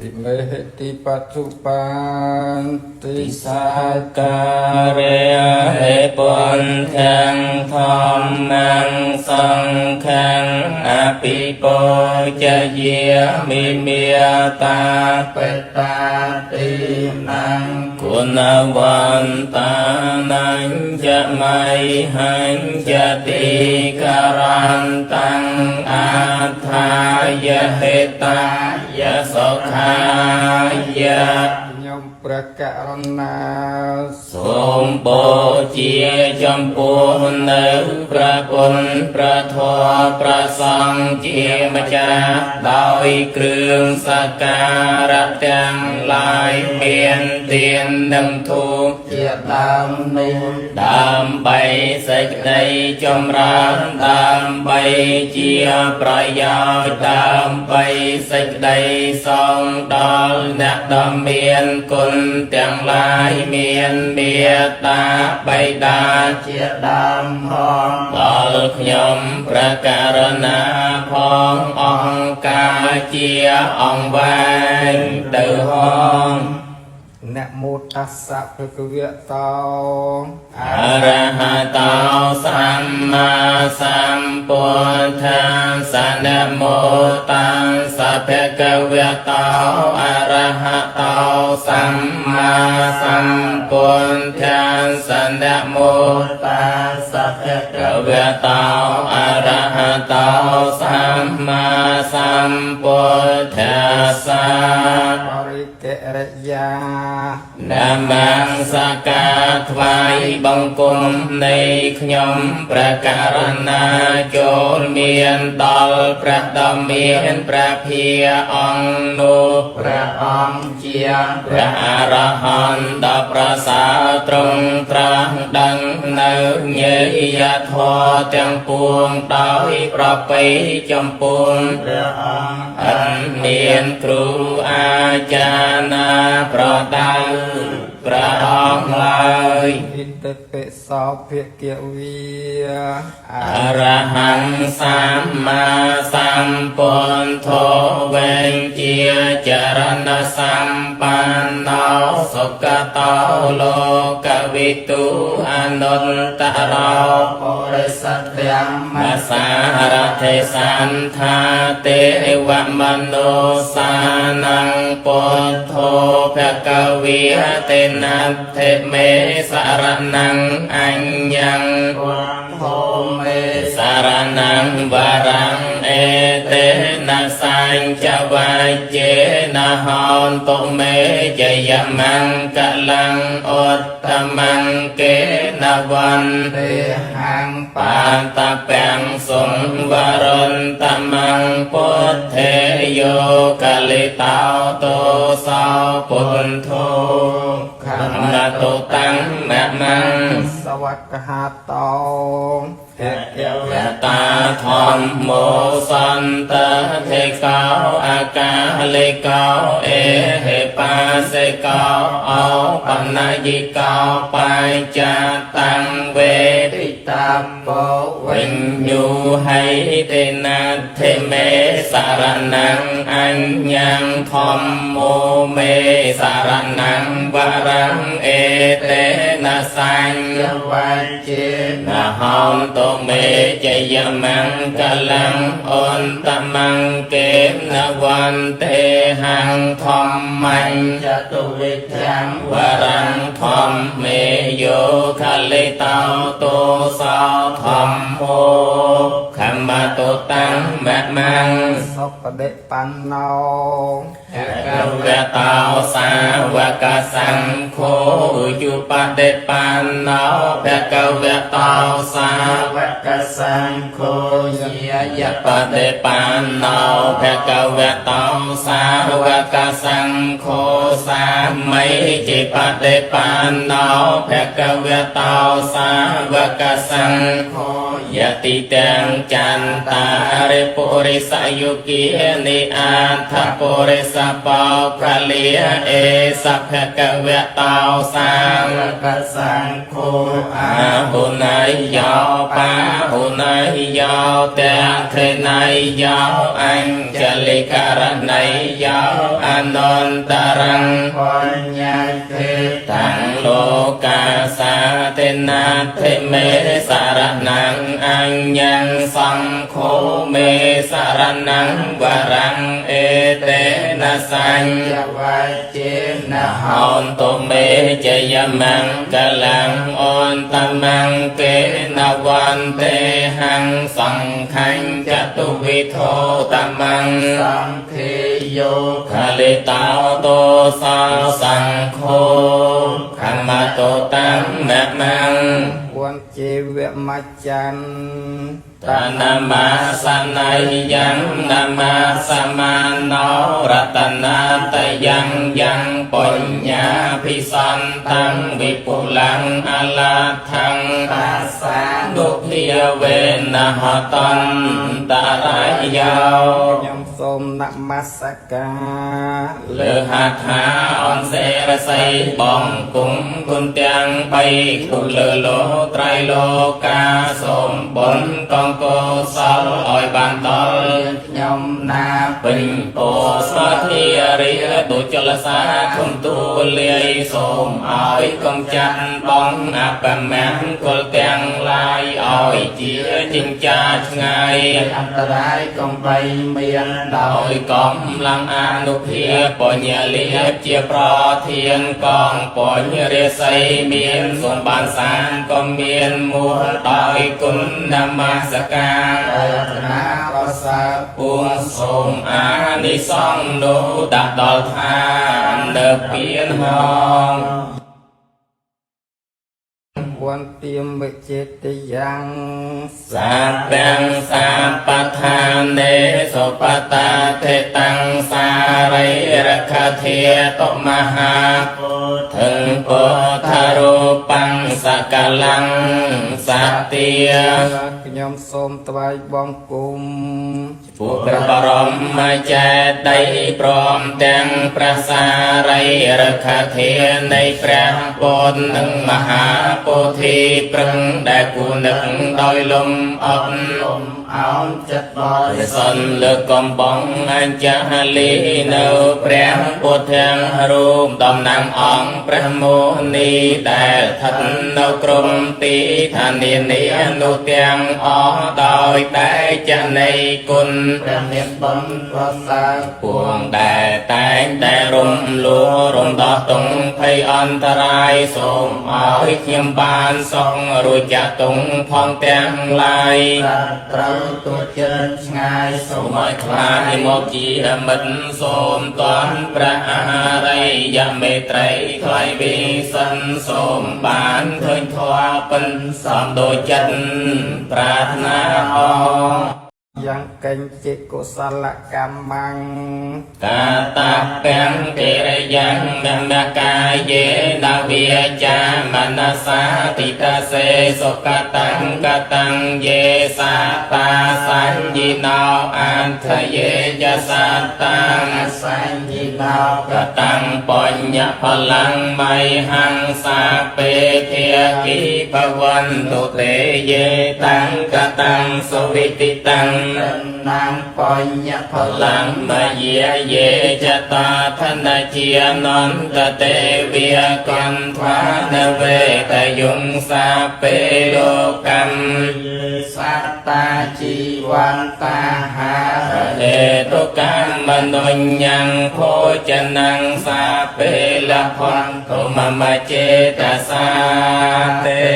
ិមេហិតិបច្ចុប្បន្តិ សាការេហេពុនធាំងធម្មងសង្ឃੰអភិពុជយាមិមេតា បេតាទីនੰ គុណវន្តានញ្ចមៃហញ្ចតិករន្តាំងអាថាយហេតាយសុខាយៈ ខ្ញុំព្រះករុណា សូមបូជាចំពោះនៅព្រះគុណព្រះធម៌ព្រះសង្ឃជាម្ចាស់ដោយគ្រឿងសក្ការៈទាំងឡាយមានទាននិងធូប ជាដើមនេះ ដើម្បីសេចក្តីចម្រើនដើម្បីជាប្រយោជន៍ដើម្បីសេចក្តីសងដល់អ្នកដ៏មានគុណទាំងឡាយមានមេត្តាបិតា ជាដើមផង ដល់ខ្ញុំព្រះករុណាផងអង្គការជាអង្គវែងទៅហង នមោតស្សៈភគវៈតោ អរហតោសម្មាសម្ពុទ្ធាសនមោតាសភគវតោអរហតោសម្មាសម្ពុទ្ធាសនមោ តាសភគ វតោអរហតោសម្មាសម្ពុទ្ធាស បរិកិរិយា នមស្សការថ្វាយបង្គំនៃខ្ញុំព្រះករុណាចូលមានដល់ព្រះដ៏មានព្រះភិយអង្គនោះ ព្រះអង្គជា ព្រះអរហន្តដ៏ប្រសើរទ្រង់ត្រាស់ដឹងនៅញាយធម៌ទាំងពួងដោយប្រពៃចំពោះ ព្រះអង្គ អិនមានគ្រូអាចារ្យណាប្រដៅព្រះអង្គឡើយ ឥតិពិសោភិក្ខវី អរហង្គសម្មាសម្ពុទ្ធោវេជាចរណសម្បណ្ណោសុគតោលោកវិទូអនុត្តរោ បរិសធម្ម មសារធិសន្ធាទេវមនោសានੰពុទ្ធោភគវិតេនដ្ឋិមេសរណੰអញ្ញੰ ពុទ្ធោមេ សរណੰវរੰអេតេនសញ្ចវាជេនហន្តុមេជយមង្គលੰឧត្តមង្គេនវន្ ទេហੰ បាតពាំងសុងវរុនតមង្ពុទ្ធេយោកលិតោទោសោពុទ្ធោ ខ ខមតុតាំងមមង្ សវកហាតោភគវៈ យតាធម្មោសន្តធិកោអាកាលិកោអេហេបាសិកោអោបនយិកោបញ្ចតាំងវេ តិតាពោ វិញ្ញូហៃតិណាធិមេសរណੰអញ្ញੰធម្មោមេសរណੰវរੰអេតេនសញ្ញ វច្ចេ នហន្តុមេជយមង្គលੰអន្តមង្គេនវន្ទេហੰធម្មញ្ ចតុវិជ្ជੰ វរੰធម្មេយោខលិតោទោសោធម្មោខមតុតាំងមមង្ សុបដិបណ្ណោភគ វតោសាវកសង្ឃោយុបដិបណ្ណោភគវតោសា វកសង្ឃោយាយ បដិបណ្ណោភគវតោសាវកសង្ឃោសាមិจิបដិបណ្ណោភគវតោសាវកសង្ ខោ យតិទាំងចន្តារិពុរិសយុគានិអាថពុរិសបោកលាអេសភកវៈតោសាង កសង្ឃោអា អាហុណៃយោបាហុណៃយោទាំងខេណៃយោអញ្ចលិករណៃយោអនន្តរੰ បញ្ញទេ តាំងលោកាសាទេណាធិមេសារណੰអញ្ញੰសង្ឃោមេសារណੰវរੰអេតេនសញ្ញ យវចេន ហោនតុមេជយមង្គលੰអន្តមង្គេនវន្ទេហੰសង្ខញ្ចតុវិធោតមੰ សង្ឃេយោ ខលិតោតោសោសង្ឃោខមតុតាំមមੰ វន្ជេវមច្ចាន តនមាសន័យយ៉ាងនមាសមាណោរតនាតយ៉ាងយ៉ាងបញ្ញាភិសន្តាំងវិពុលੰអលាថੰ តាសា នុភាវេនហតន្តរាយោ ខ្ញុំសូមនមស្ការ លើហថាអនសេរស័យបងគុំគុណទាំងបីគុណលើលោត្រៃលោកាសូមបុណ្យកងកុសលឲ្យបានដល់ ខ្ញុំណា ពេញពោស្មាធិរិយដូចចលសាធំទូលាយសូមឲ្យកុំចាត់បងអបមង្គលទាំងឡាយឲ្យជាចិញ្ចាឆ្ងាយ អន្តរាយកុំបីមានដោ ដោយ យកម្លាំងអនុភាពបញ្ញលាភជាប្រធានកងបញ្ញរាសីមានសូមបានសានក៏មានមូលដោយគុណនមស្ការ ប្រាថ្នាប្រសើរ ពួងសូមអានិសង្ឃនោះដាក់ដល់ឋាននៅពៀនហង វន្ទាមិចេតយ៉ាង សាពាំងសាបដ្ឋានេសុបតាទេតាំងសារិរខធាតុមហាធឹងពុទ្ធរូបាំងសកលੰសតិ ខ្ញុំសូមថ្វាយបង្គំ ពួកព្រះបរមចេតិយព្រមទាំងព្រះសារីរខធានៃព្រះពុទ្ធនិងមហាពោធិព្រឹងដែលគូនឹកដោយលំអត់ អោនចិត្តបរិ ព្រះសន្នលើកកំបងអញ្ចាលីនៅព្រះពុទ្ធទាំងរូបតំណាងអង្គព្រះមុនីដែលស្ថិតនៅក្រុមទីឋានានានោះទាំងអស់ដោយតែចនៃគុណ ព្រះមានបុណ្យប្រសើរ ពួងដែលតែងតែរំលួរំដោះទងភ័យអន្តរាយសូមឲ្យខ្ញុំបានសងរួចចាក់ទងផងទាំងឡាយ ត្រូវទូចិត្តឆ្ងាយសូ សូ ម មឲ្យខ្លាចមកជាមិត្តសូមតន់ព្រះអរិយមេត្រីថ្លៃវិសិនសូមបានឃើញធម៌ពិនសំដូចចិត្តប្រាថ្នាអង យ៉ាងកញ្ចិកុសលកម្មੰ កាតាពាំងកិរិយ៉ាងមមកាយេនវិចាមនសាតិតសេសុកតាំងកតាំងយេសាតាសញ្ញិណោអន្តយេយសតាំង សញ្ញិណោ កតាំងបញ្ញផលੰមៃហੰសាពេធាគិភវន្តុទេយេតាំងកតាំងសុវិតិតាំង នាងបញ្ញ ផលាំងមយាយេចតាធនជានន្តទេវិកន្ធានវេតយងសាពេលោកកម្ម សត្តាជីវន្តាហារ ហេតុកម្មនុញ្ញੰភោចនੰសាពេលភន្តុមមចេតសាទេ